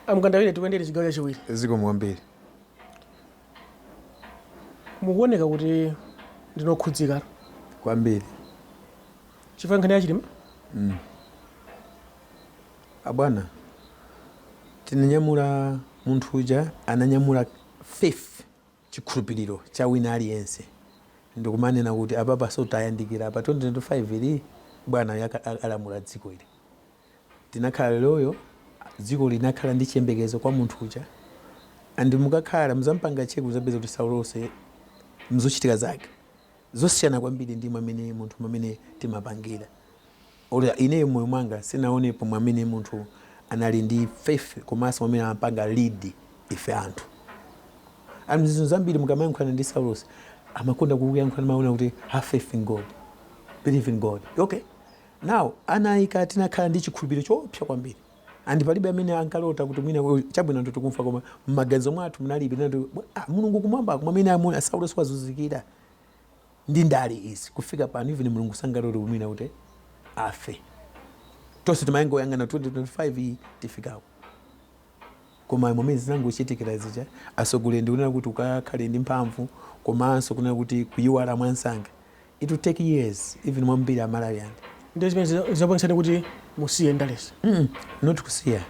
A Mkandawire, tikuyendere chigawo chachiwiri. Zikomo kwambiri. Mukuoneka kuti ndinokhudzika. Kwambiri. Chifukwa nkhani ya Chilima. Abwana, tinanyamula munthu uja, ananyamula faith, chikhulupiriro cha wina aliyense, ndikumanena kuti apapa so tayandikira apa 2025 ili, bwana alamula dziko ili. Tinakhala leroyo, dziko linakhala ndi chiyembekezo kwa munthu uja. And mukakhala muzampanga check, muzapeza kuti Saulose mzochitika zake zosiyana kwambiri ndi mwamene munthu mwamene timapangira. Olo ineyo moyo mwanga sinaonepo mwamene munthu anali ndi faith komanso mwamene amapanga lead ife anthu. Anthu zinthu zambiri mukamayankhulana ndi Saulos, amakonda kukuyankhulana, maona kuti have faith in God, believe in God. Okay, now anayika, tinakhala ndi chikhulupiriro choopsa kwambiri, and palibe amene ankalota kuti mwina chabwino anthu tikumfa, koma mmaganizo mwathu munalibe tinati, ah, Mulungu kumwamba mwamene Saulos wazunzikira ndi ndale izi kufika pano, even Mulungu sangalole mwina kuti afe. Tonse timayangoyang'ana 2025 iyi tifikako, koma momwe zinangochitikira zija, atsogoleri, ndikunena kuti ukakhale ndi mphamvu komanso kunena kuti kuyiwala mwansanga, it will take years, even mwambiri Amalawi andi Ndi zimene zinapangisani kuti musiye ndalezi? Not kusiya.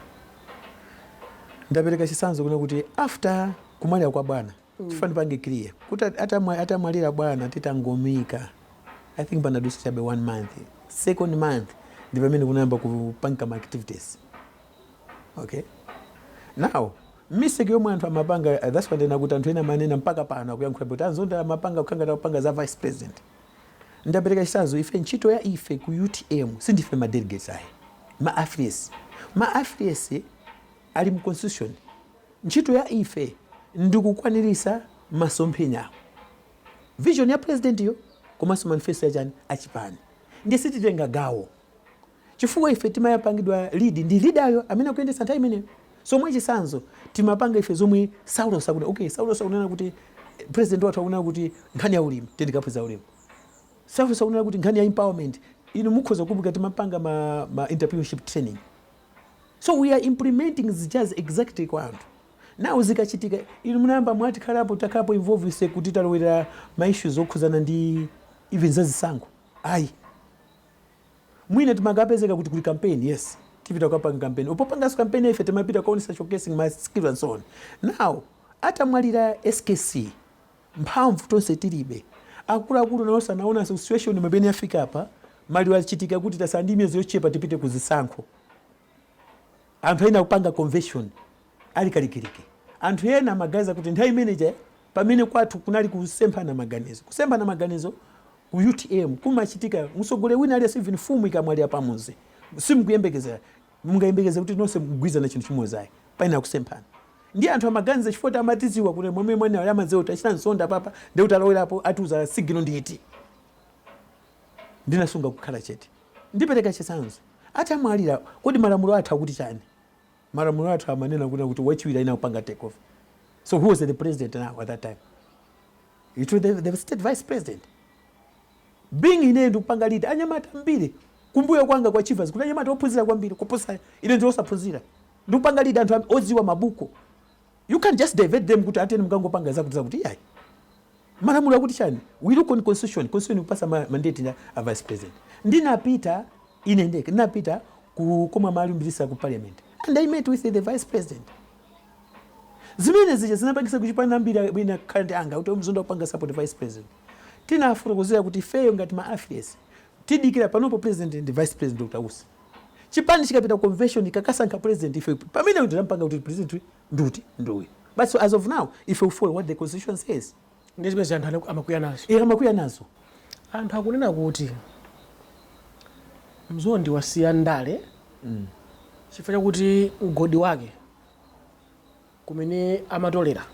Ndapereka chitsanzo kunena kuti after kumwalira kwa bwana, chifukwa ndipange clear kuti atamwalira bwana, titangomika, I think panadusa chabe one month, second month ndi pamene kunayamba kupanga ma activities. Okay, now mistake yomwe anthu amapanga, that's why ndena kuti anthu ena amanena mpaka pano akuyankhula kuti a Mzonda amapanga kukhangata kupanga za vice president. Ndapereka chitsanzo, ife ntchito ya ife ku UTM sindife ma delegates ayi, ma affiliates. Ma affiliates ali mu constitution. Ntchito ya ife ndikukwanirisa masomphenya, vision ya president yo komanso manifesto yachani achipani. Ndiye sititenga gawo chifukwa ife timayapangidwa lead ndi leader amene akuyendetsa nthawi imeneyo. So mwachitsanzo timapanga ife zomwe Saulos akunena. Okay, Saulos akunena kuti president wathu akunena kuti nkhani ya ulimi, tendikaphunzira ulimi. Saulos akunena kuti nkhani ya empowerment, inu mukhoza kukumbuka timapanga ma entrepreneurship training. So we are implementing zijazi exactly kwa anthu. Now zikachitika, inu munayamba mwati khalapo takhalapo involve ise kuti talowera ma issues okhuzana ndi even zazisankho? Ayi. Mwina timakapezeka kuti kuli campaign, yes, tipita kukapanga campaign. Upopanganso campaign ife timapita kuonesa showcasing my skill and so on. Now atamwalira SKC, mphamvu tonse tilibe, akuluakulu nawonso anaona situation imene yafika apa, maliro achitika kuti tasala ndi miyezi yochepa tipite kuzisankho. Anthu ena akupanga convention ali kalikiliki. Anthu ena amaganiza kuti nthawi imeneja pamene kwathu kunali kusemphana maganizo, kusemphana maganizo ku UTM kumachitika. Msogoleri wina aliyense, even mfumu ikamwalira pamuzi, simukuyembekezera, mungayembekeze kuti nonse mugwirizana chinthu chimodzi? Ayi, paina kusemphana. Ndi anthu amaganiza chifukwa amatidziwa kuti momwe mwene amadziwa kuti achita Msonda papa ndi kuti alowerapo atiuza signal nditi. Ndinasunga kukhala chete. Ndipereka chitsanzo, atamwalira, kodi malamulo athu akuti chani? Malamulo athu amanena kuti wachiwiri aina kupanga take over. So who was the president now at that time? It was the state vice president. Being ine ndikupanga lead anyamata mbiri kumbuyo kwanga kwa Chivas, kuti anyamata ophunzira kwambiri kuposa ine ndi osaphunzira, ndikupanga lead anthu odziwa mabuku. You can't just divert them kuti ateni mukangopanga zakuti zakuti, iyayi. Malamulo akuti chani? We look on constitution. Constitution ikupasa mandate ya a vice president. Ndinapita ine ndeke, ndinapita ku komwe amalumbirisa ku parliament, and I met with the vice president. Zimene zija zinapangisa kuchipani ambiri bwina kukhala ndi anga kuti Mzonda kupanga support vice president. Tinafotokozera kuti ifeyo ngati ma affiliates tidikira panopo president ndi vice president Dr. Usi. Chipani chikapita convention kakasankha president, ife pamene tinampanga kuti president nduti nduwi. But so as of now if we follow what the constitution says. Ndi zimene anthu amakwiya nazo. Iye amakwiya nazo. Anthu akunena kuti Mzondi wasiya ndale chifukwa chakuti mgodi wake kumene amatolera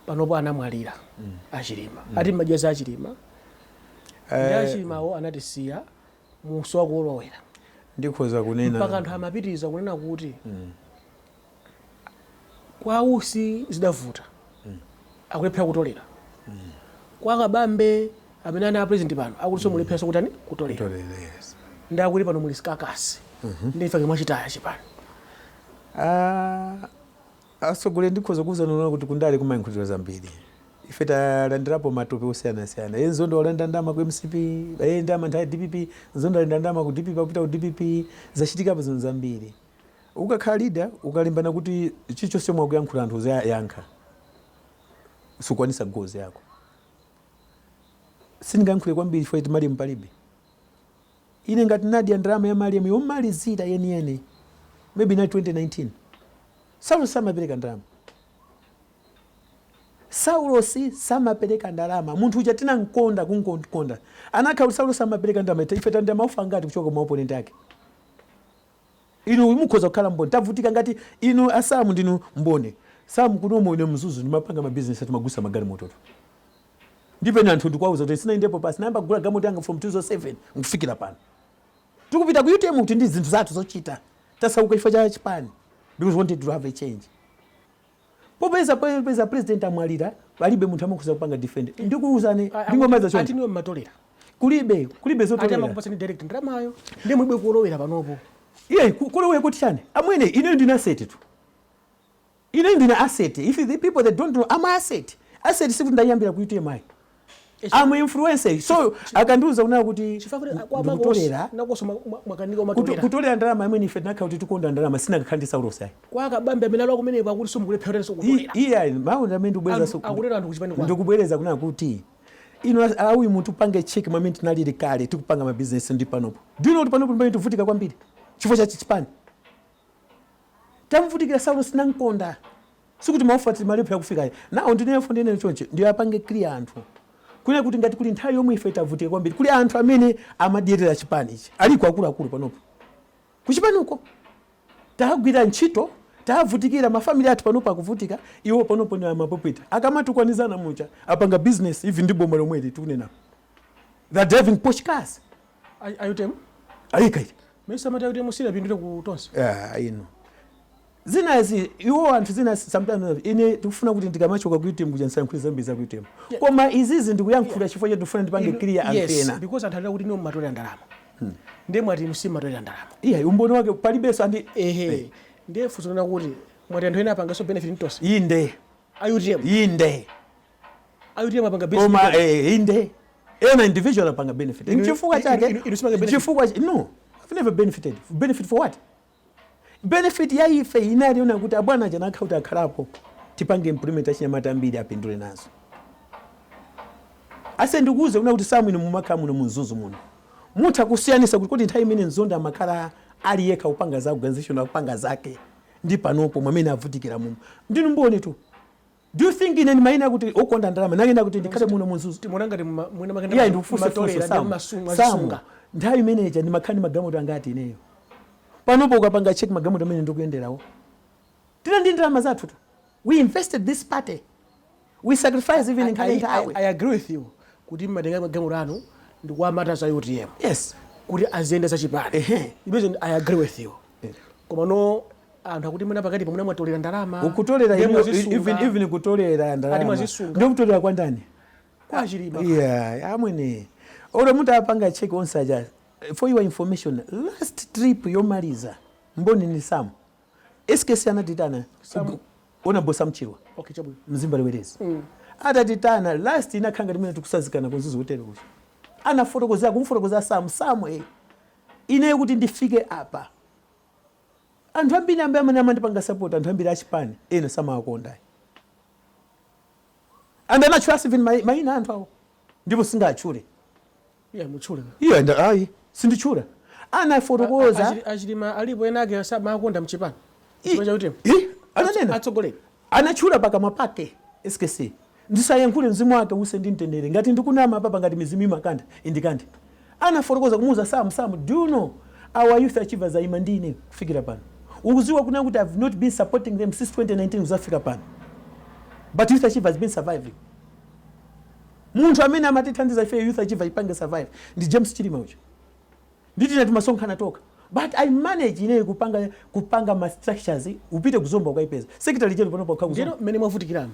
panopo anamwalira Achilima. Ati madyeza Achilima ndi Achilimawo anatisiya musowa kuolowera. Ndikhoza kunena Mpaka anthu amapitiriza kunena kuti kwa Usi zidavuta, akulephera kutolera. Kwa Kabambe amene ana president pano akutinso mulepheranso kutani, kutolera. Kutolera, yes. Ndi akuti pano muli sikakasi. Ndi ifake mwachitaya chipani. Ah, atsogoleri, ndikhoza kuwuzani kuti kundale kumayankhulidwa zambiri. Ife talandirapo matope osiyanasiyana. Ye Nzondo walanda ndama ku MCP, ye ndama nthawi DPP, Nzondo alanda ndama ku DPP, akupita ku DPP. Zachitikapo zinthu zambiri. Ukakhala leader, ukalimbana kuti chilichonse chomwe akuyankhula anthu uziyankha, sukwanisa goals yako. Sindingayankhule kwambiri chifukwa choti malemu palibe. Ine ngati nadya ndalama ya malemu yomalizira yeniyeni maybe na 2019. Saulo samapereka ndalama, Saulosi samapereka ndalama. Munthu uja tinamkonda, kunkonda anakhala kuti Saulo samapereka ndalama. Ife tandira ma offer angati kuchoka kuma opponent ake? Inu mukhoza kukhala mboni. Tavutika ngati inu asamu ndinu mboni. Samu, kunomo ine Mzuzu ndimapanga mabizinesi, timagusa magalimototo. Ndipene anthu ndikuwauza kuti sinaendepo pasi, nayamba kugula galimoto yanga from 2007 nkufikira pano. Tikupita ku UTM kuti ndi zinthu zathu zochita. Tasauka chifukwa cha chipani because we wanted to have a change. Popeza president amwalira, palibe munthu amakhoza kupanga defend. Ndikuwuzani, ndingomaliza choncho. Ati niwe mmatolera. Kulibe Ati zotolera. Amakupatsani direct ndalamayo, ndiye mulibe kulowera panopo. Iye kulowera kuti chani? Amwene, ine ndine asset tu, ine ndine asset. If the people that don't know, I'm asset. Asset sikuti ndayambira ku UTM ayi. I'm influencer, so akandiuza kunena kuti Chifukwa kuti kwa ndikutolera, nakoso mwakanika umatolera. Kutolera ndalama, amene ife tinakhala kuti tikonda ndalama, sinakakhala ndi Saulos ayi. Kwa Kabambe amene alowa kumeneko akuti simukulepheranso kutolera. Iye ayi, mawu ndi amene ndikubwereza. Akulera anthu kuchipani kwanu. Ndikubwereza kunena kuti inu auyu munthu upange check mwamene tinalili kale tikupanga mabizinesi ndi panopo. Do you know kuti panopo pamene tikuvutika kwambiri chifukwa cha chipani? Tamvutikira Saulo, sinamkonda, sikuti ma offer timalephera kufika nawo. Ndineyo ndinene choncho, ndiyo apange clear anthu kunena kuti ngati kuli nthawi yomwe ife tavutika kwambiri, kuli anthu amene amadyerera chipani ichi, aliko akuluakulu panopo kuchipani uko. Tagwira ntchito, tavutikira, ma family athu panopo akuvutika. Iwo panopo ni amapopeta, akamatukwanizana mucha apanga business even ndi boma lomweli tikunena. They're driving posh cars. A UTM? Ayika ite. Mesa amati a UTM silapindule ku Tonse? Ah, ino zinazi iwo anthu zina sometimes ine tikufuna kuti ndikamachoka ku UTM kuja ndisayankhule zambiri za ku UTM, koma izizi ndikuyankhula chifukwa choti ndikufuna ndipange clear anthu ena. Because anthu alira kuti niwo mmatolera ndalama, ndiye mwati inu simmatolera ndalama. Iya, umboni wake palibenso andi. Ehe, ndiye funso lina kuti mwati anthu ena apanganso benefit mtonse. Inde. A UTM? Inde. A UTM apanga benefit? Koma inde, ena individual apanga benefit. Chifukwa chake Inu simanga benefit? Chifukwa no, I've never benefited. Benefit for what? Benefit ya ife inali yona kuti abwana aja nakha kuti akhalapo, tipange implement, achinyamata ambiri apindule nazo. Ase ndikuuze kuna kuti samwino mumakhala muno muMzuzu muno, mutha kusiyanisa kuti nthawi imene Mzonda amakhala ali yekha kupanga za organization, akupanga zake, ndi panopo mwamene avutikira mumo. Ndinu mboni tu. Do you think ine ndimayina kuti okonda ndalama nakenda kuti ndikhale muno muMzuzu? Timuona ngati mwina makenda Iya, ndikufunse funso. matolera ndi Samu, Samu, masunga. Nthawi imeneja ndimakhala ndi magalimoto angati ineyo? Panopo ukapanga check magalimoto amene ndikuyenderawo, tina ndi ndalama zathu tu. We invested this party, we sacrifice even nkhale nthawi. I agree with you kuti mmatenga magalimoto anu ndikuwamata za UTM kuti aziyenda za chipani. Ibezi I agree with you, koma no, anthu akuti mwina pakati pamene mwatolera ndalama, Ukutolera ndiye mwazisunga. Even kutolera Ati ndalama mwazisunga. Ndiyo kutolera kwa ndani? Kwa Chilima. Yeah, amwene, olo munthu apanga check onse aja. For your information, last trip yomaliza, mboni ni Sam, SKC anatitana. Sam. Ona Sam Chirwa. Okay, chabwino. Mzimba Liwerezi atatitana last, inakhala ngati mene tikusazikana kuMzuzu kutero kuja. Anafotokozera, kumfotokozera Sam, Sam, ineyo kuti ndifike apa, anthu ambiri amene amene amandipanga support, anthu ambiri achipani ena samawakonda, and anatchula even mayina anthu awo, ndipo singatchule. Yeah, mutchule. Iya, ayi, sinditchula. Anafotokoza. Achilima alipo ena ake samakonda mchipani, chipani cha UTM? Ananena. Atsogoleri. Anatchula pakamwa pake SKC. Ndisayankhule, mzimu wake use ndi mtendere. Ngati ndikunama papa, ngati mizimu imakanda indikande. Anafotokoza kumuuza Sam, "Sam, do you know our youth achievers ayima ndine kufikira pano? Ukuziwa kuna kuti I've not been supporting them since 2019 kuzafika pano, but Youth Achiever has been surviving. Munthu amene amatithandiza ife Youth Achiever ipange survive ndi James Chilima uja. Nditina timasonkhana toka, but I manage ineyo kupanga ma structures. Upite kuzomba ukaipeza secretary general panopa ukha kuzomba." Ndino mmene mwavutikiramo,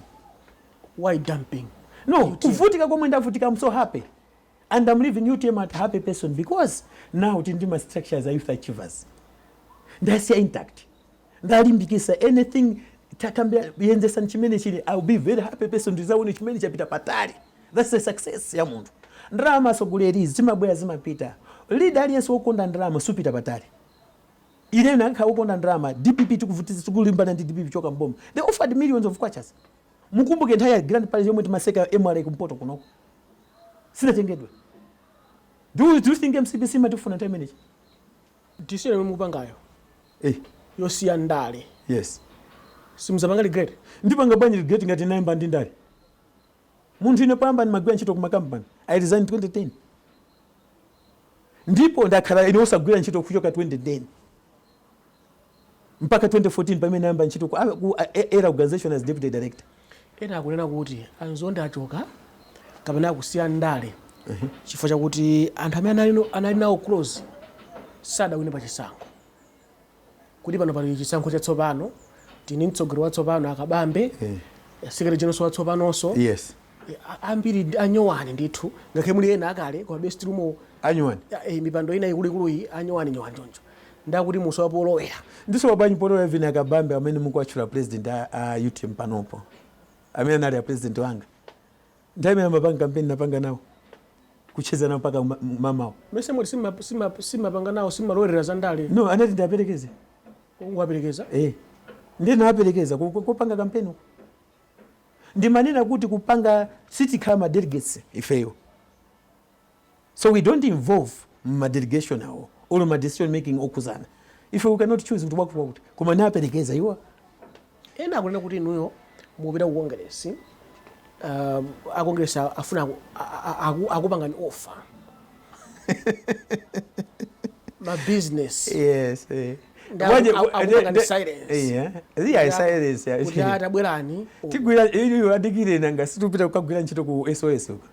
why dumping No. UTM? Kuvutika komwe ndavutika, I'm so happy and I'm leaving UTM at happy person because now tili ndi ma structures a Youth Achievers. Ndasiya intact, ndalimbikisa anything takambira yenzesani chimene chili. I will be very happy person ndizaone chimene chapita patali. That's the success ya munthu. Ndalama, atsogoleri, zimabwera, zimapita. Leader aliyense wokonda ndalama supita patali. Ine nakha wokonda ndalama, DPP tikuvutisa, tikulimbana ndi DPP choka mboma, they offered millions of kwachas. Mukumbuke nthawi ya Grand Palace yomwe timaseka MRA kumpoto kunoko, sinatengedwe. Do you think MCP simatifuna nthawi imeneyi? Decision yomwe mukupangayo yosiya ndale, simuzapanga regret? Ndipanga bwanji regret ngati nayamba ndi ndale? Munthu ine poyamba ndimagwira ntchito kuma company. I resigned 2010, ndipo ndakhala ine osagwira ntchito kuchoka 2010 mpaka 2014 pamene nayamba ntchito ku era organization as deputy director. Ena akunena kuti anzonde achoka kapena akusiya ndale chifukwa chakuti anthu amene anali nawo close sadawine pa chisankho, kuti pano pali chisankho chatsopano, tini mtsogoleri watsopano Akabambe, secretary general watsopanonso. Ambiri ndi anyowani ndithu, ngakhale muli ena akale, koma best lumo. Anyuwani. Mipando ina ikuluikuluyi anyowani nyowani choncho, ndakuti musowa polowera. Ndisowa bwanji polowera? Even Akabambe amene mukuwatchula, president a UTM panopo, amene anali a president wanga nthawi imene amapanga kampeni, napanga nawo, kucheza nawo mpaka mamawa. Mese muli simapanga nawo, simalowerera za ndale? No, anati ndiaperekeze. Ungowaperekeza? Eh, ndiye nawaperekeza kupanga kampeni uko. Ndimanena kuti kupanga sitikhala ma delegates ifeyo, so we don't involve ma delegation awo or ma decision making okuzana. Ife we cannot choose kuti wakuti wakuti, koma nawaperekeza iwo. Ena akunena kuti inuyo mukupita ku Congress, a Congress afuna akupangani offer ma business. Yes. Ndi akupangani silence. Yeah, silence, yeah. Kuti atabwerani. Tigwira iyo, adikire. Nanga situpita kukagwira ntchito ku SOS uko?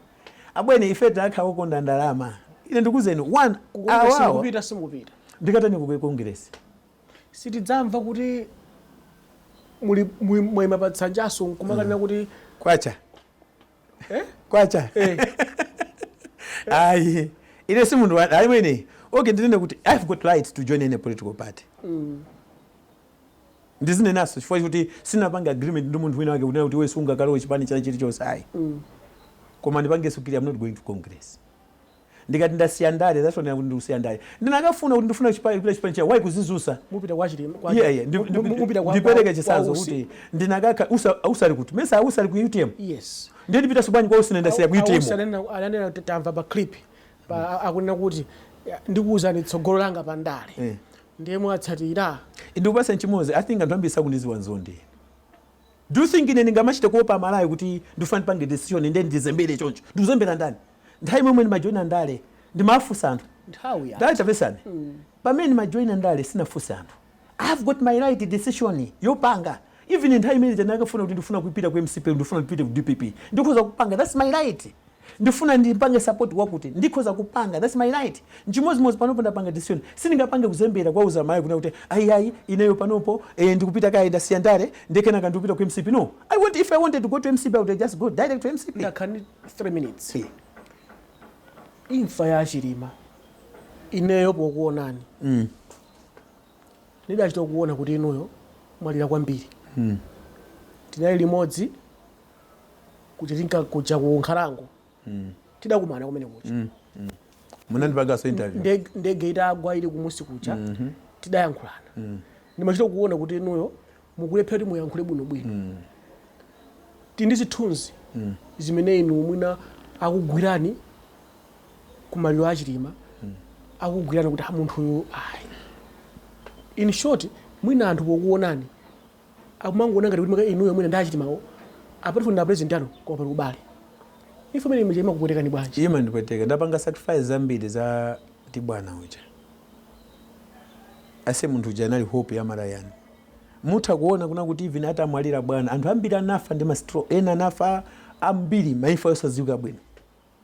Abwene, ife takha kukonda ndalama. Ine ndikuzeni one Ku Congress. Awawa. Mukupita, simukupita? Ndikatani ku Congress? Sitidzamva kuti muli mwayima pa tsanjaso nkumakanena kuti Kwacha. Eh? Kwacha. Eh. Ayi, ine si munthu ayi mwene. Okay, ndinene kuti I've got right to join any political party. Ndizinenaso chifukwa choti sinapanga agreement ndi munthu wina wake kunena kuti iwe sungakalowe chipani china chilichonse, ayi. Koma ndipangenso clear, I'm not going to Congress. Ndikati ndasiya ndale, zasonera kuti ndikusiya ndale. Ndinakafuna kuti ndifuna chipani, kupita chipani cha why kuzizusa. Mupita kwa Chilima kwa Yeah. Mupita kwa Ndipereke kwa chitsanzo Usi. kuti ndinakakha usali kuti mesa usali ku UTM? Yes. Ndiye ndipita subwanyi kwa Usi, ndasiya ku Ausi UTM. ananena kuti tamva pa clip pa akunena kuti ya, ndikuwuzani tsogolo langa pa ndale. Ndiye mwatsatira? Ndikupasa chimodzi. I think anthu ambiri sakundiziwa Nzondi. Do you think ine ndingamachite kuopa Malawi kuti ndifuna ndipange decision ndiye ndizembere choncho? Ndikuzembera ndani? Nthawi imwe ndimajoina ndale ndimafunsa anthu. Nthawi ya Ndale chapesani, pamene ndimajoina ndale sinafunsa anthu. I've got my right decision yopanga. Even nthawi imene ndinakafuna kuti ndifuna kupita ku MCP, ndifuna kupita ku DPP, ndikhoza kupanga, that's my right. Ndifuna ndipange support wakuti, ndikhoza kupanga, that's my right. Nchimodzimodzi panopo ndapanga decision, sindingapange kuzembera kwauza Malawi kuna kuti ayi, ayi, ineyo panopo ndikupita kaye, ndasiya ndale, ndekenaka ndikupita ku MCP. No, I want, if I wanted to go to MCP, I would just go direct to MCP. Ndakhala ndi 3 minutes. Eh. Imfa ya Chilima, ineyo pokuonani ndidachita kuona kuti inuyo mwalira kwambiri. Tinali limodzi kuja, tinka kuja ku nkhalango, tidakumana kumene kuja. Munandipanganso interview. Ndege itagwa ili kumusi kuja, tidayankhulana. Ndimachita kuona kuti inuyo mukulephera kuti muyankhule bwinobwino. Tili ndi zithunzi zimene inu mwina akugwirani kumaliro a Chilima, akugwirani kuti, "Ah, munthu uyu ayi." In short, mwina anthu pokuonani akumangoona ngati kuti maka inuyo mwina ndi achilimawo, apart from na president anu, koma pali ubale. Imfa imene imene imakupwetekani bwanji? Imandipweteka. Ndapanga sacrifice zambiri za ndi bwana uja ase. Munthu uja anali hope ya Malayani. Mutha kuona kuna kuti even atamwalira bwana, anthu ambiri anafa ndi ma stroke, ena anafa ambiri maimfa yosadziwika bwino.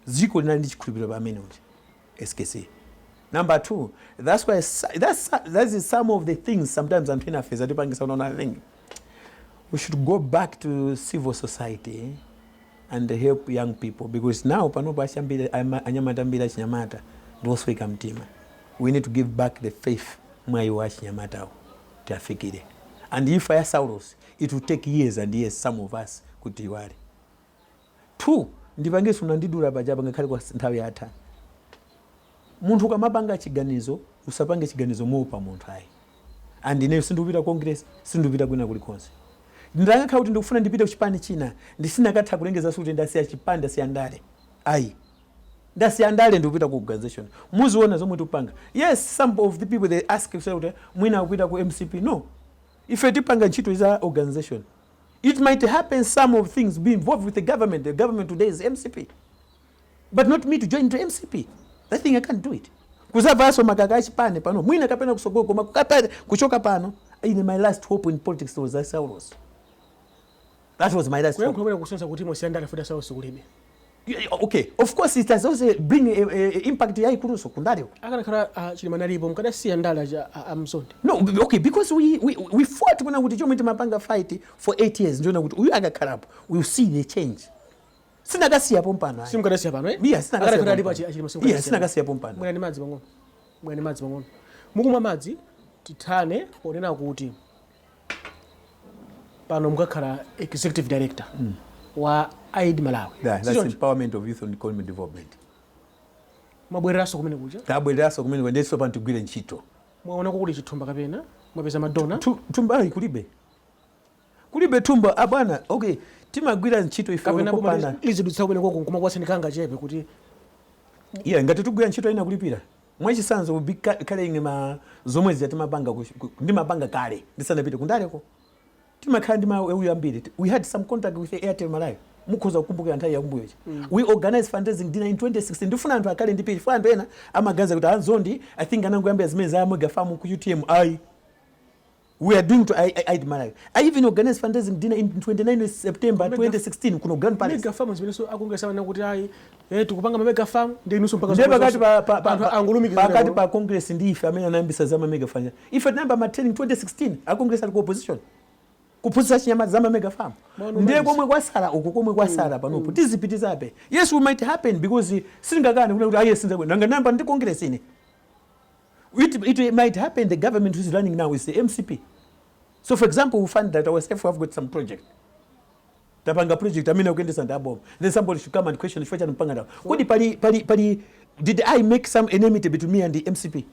Dziko linali ndi chikhulupiriro pa amene uja SKC. Number two, that's why that is some of the things sometimes anthu ena afeza tipangisa unaona. I think we should go back to civil society and help young people, because now panopo achambiri anyamata ambiri achinyamata ndi osweka mtima. We need to give back the faith. Mwayi wa achinyamatawo tiafikire. And imfa ya Saulos, it will take years and years, some of us, kuti iwale. Two, ndipangenso, unandidula pachapa ngakhale kwa nthawi yatha. Munthu ukamapanga chiganizo, usapange chiganizo moopa munthu, ayi. And ineyo sindikupita Congress, sindikupita kwina kulikonse. Ndangakhala kuti ndikufuna ndipite kuchipani china, ndisinakatha kulengeza kuti ndasiya chipani, ndasiya ndale, ayi. Ndasiya ndale, ndikupita ku organization. Muziona zomwe tikupanga. Yes, some of the people, they ask kuti mwina akupita ku MCP. No, ife tipanga ntchito za organization. It might happen some of things be involved with the government. The government today is MCP, but not me to join to MCP. That thing I can't do it. Kuzavaso makaka achipane pano mwina kapena kusogolo, koma kukapata kuchoka pano, ine my last hope in politics was Saulos. That was my last hope. Kuyankhula mwina kusonyeza kuti mwasiya ndale futi Saulos kulibe. Yeah, okay, of course it has also bring a impact yayikuluso kundaleko. Akanakhala Chilima nalipo, mukadasiya ndale aja amzondi? No, okay, because we fought kuna kuti chomwe timapanga fight for 8 years, ndiona kuti uyu akakhalapo, we will see the change. Sinakasiyapo mpano, ayi. Simukadasiya pano, eh? Yeah, sinakasiya Akanakhala alipo pompano. Achilima, Yeah, simukadasiya? sinakasiya pompano. Mwani madzi pang'ono, mwani madzi pang'ono. Mukumwa madzi, tithane ponena kuti pano mukakhala executive director wa AYED Malawi. Yeah, that's Sichoncho? Empowerment of Youth and Economic Development. Mwabwereranso kumene kuja? Tabwereranso kumene, ndiso pano tigwire ntchito. Mwaonako kuli chithumba kapena mwapeza ma donor? Thumba, ayi, kulibe, kulibe thumba, abwana. Okay, timagwira ntchito ife Kapena popanda lizidutsa kumene koko nkumakuwatsani kanga chepe kuti Yeah, ngati tigwira ntchito ina kulipira, mwachisanzo will be carrying ma zomwe zija timapanga ndimapanga kale ndisanapite kundaleko. Timakhala ndi mauyu ambiri. We had some contact with Airtel Malawi. Mukhoza kukumbukira nthawi yakumbuyochi, we organized fundraising dinner in 2016. Ndifuna anthu akhale ndi page, funa anthu ena amaganiza kuti anzondi, I think, anangoyambira zimene za mega farm ku UTM. Ayi, we are doing to AYED Malawi. I even organized fundraising dinner in 29 September 2016 kuno Grand Palace. Mega farm zimenenso akongresa amene kuti ayi, tikupanga ma mega farm ndi inunso mpaka Ndiye pakati pa anthu angulumikiza pakati pa Congress ndi ife amene anayambisa za ma mega farm. Ife tinayamba ma training 2016, a Congress ali ku opposition, kuphunzitsa chinyamata za ma mega farm. Maono Ndiye maliza. komwe kwasala uku, komwe kwasala panopo tizipitizabe. Yes, we might happen because singakani kuti aye sinza nanga namba ndi Congress ine. It might happen the government who is running now is the MCP. So for example, we find that ourselves we have got some project, tapanga project amene akuyendesa ndi aboma, then somebody should come and question chifukwa chani mpanga ndawo kodi pali did I make some enmity between me and the MCP?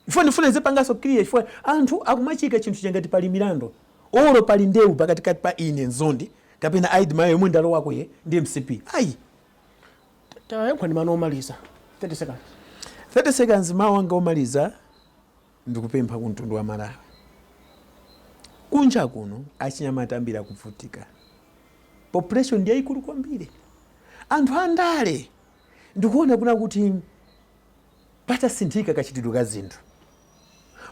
Chifukwa ndifuna zipangaso clear, chifukwa anthu akumachika chinthu changati pali milando olo pali ndewu pakatikati pa ine Nzondi kapena AYED Malawi yomwe ndalowako ye ndi MCP, ayi. Tayankhula ndi mano omaliza, 30 seconds. 30 seconds. Mawu anga omaliza, ndikupempha ku mtundu wa Malawi kunja kuno, achinyamata ambiri akuvutika, population ndi yayikulu kwambiri. Anthu andale, ndikuona kuna kuti patasinthika kachitidwe ka zinthu.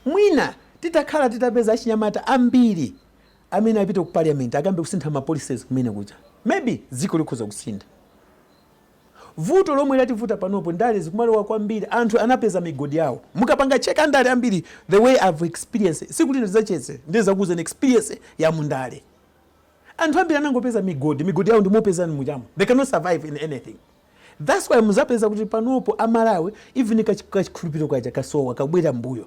Mwina titakhala titapeza achinyamata ambiri amene apite ku parliament, akambe kusintha ma policies kumene kuja, maybe dziko likhoza kusintha. Vuto lomwe lativuta panopo, ndale zikumalowa kwambiri. Anthu anapeza migodi yawo. Mukapanga check andale ambiri, the way I've experienced, sikuti ndizachetse, ndizakuuzani experience ya mundale, anthu ambiri anangopeza migodi, migodi yawo ndimopezani muchamo. They cannot survive in anything. That's why muzapeza kuti panopo Amalawi, even kachikhulupiriro kaja kasowa, kabwera mbuyo.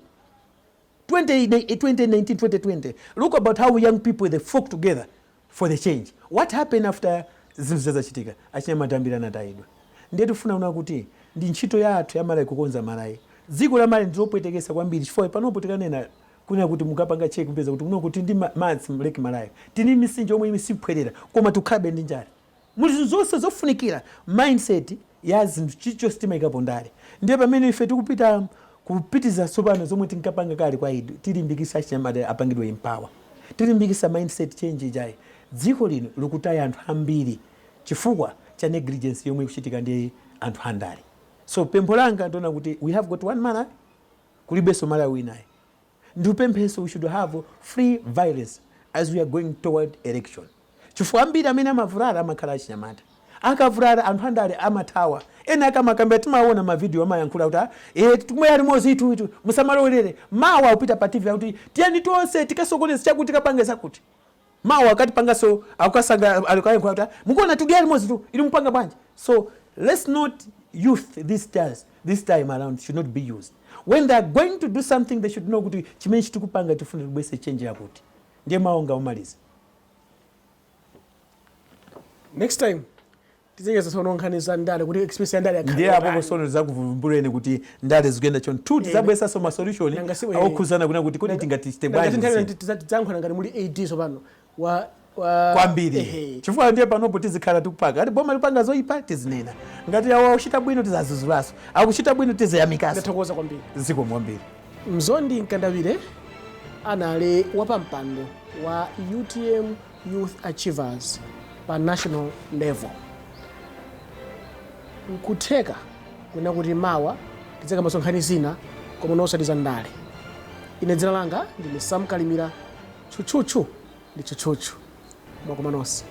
2019, 2020, look about how young people, they fought together for the change. What happened after zinthu zazachitika? Achinyamata ambiri anatayidwa. Ndiye tifuna kuna kuti ndi ntchito yathu ya Malawi kukonza Malawi. Dziko la Malawi ndilopwetekesa kwambiri, chifukwa panopo tikanena kuna kuti mukapanga check, mpeza kuti kuno kuti ndi madzi Lake Malawi, tini misinje omwe isiphwerera, koma tikhabe ndi njala muli zinthu zonse zofunikira. Mindset ya zinthu, chilichonse timayikapo ndale. Ndiye pamene ife tikupita kupitiza tsopano zomwe tinkapanga kale kwa idu, tilimbikisa achinyamata apangidwe empower, tilimbikisa mindset change ijayi. Dziko lino likutaya anthu ambiri chifukwa cha negligence yomwe ikuchitika ndi anthu andale. So pempho langa, ndiona kuti we have got one Malawi, kulibenso Malawi winayi. Ndipempheso, we should have free violence as we are going toward election, chifukwa ambiri amene amavulala amakhala achinyamata. Akavulala, anthu andale amathawa. Ena akamakambira, timaona mavidiyo, amayankhula kuti, "Ah, tikumwera limodzi itu itu, musamalowerere." Mawa upita pa TV akuti tiyeni tonse tikasokoneza chakuti, tikapange zakuti. Mawa akati pangaso akasanga akayankhula kuti, "Ah, mukuona tudya limodzi tu, ili mupanga bwanji?" So let's not youth this time, this time around should not be used. When they are going to do something, they should know kuti chimene chitikupanga tifuna tibwese change yakuti. Ndiye mawu omaliza. Next time tizengeza tsono nkhani za ndale, kuti experience ya ndale yakhala Ndiye apo yotani. posono tizakuvumbuleni kuti ndale zikuyenda choni. Two, tizabwesanso ma solution Nanga si- okhuzana kuna kuti kodi tingatichite Nanga bwanji nthawi zinthu. tidzayankhula ngati muli AD tsopano wa Kwambiri. Ehe. Chifukwa ndiye panopo tizikhala tikupaka ati boma lipanga zoyipa, tizinena. Ngati awo akuchita bwino, tizazuzulaso. Akuchita bwino, tiziyamikaso. Ndathokoza kwambiri. Zikomo kwambiri. Mzondi Mkandawire anali wapampando wa UTM Youth Achievers pa national level. Nkutheka kuna kuti mawa tidzakamba nkhani zina, koma osati za ndale. Ine dzina langa ndine Sam Kalimira. Tchutchutchu ndi tchutchutchu. Mwakoma nonse.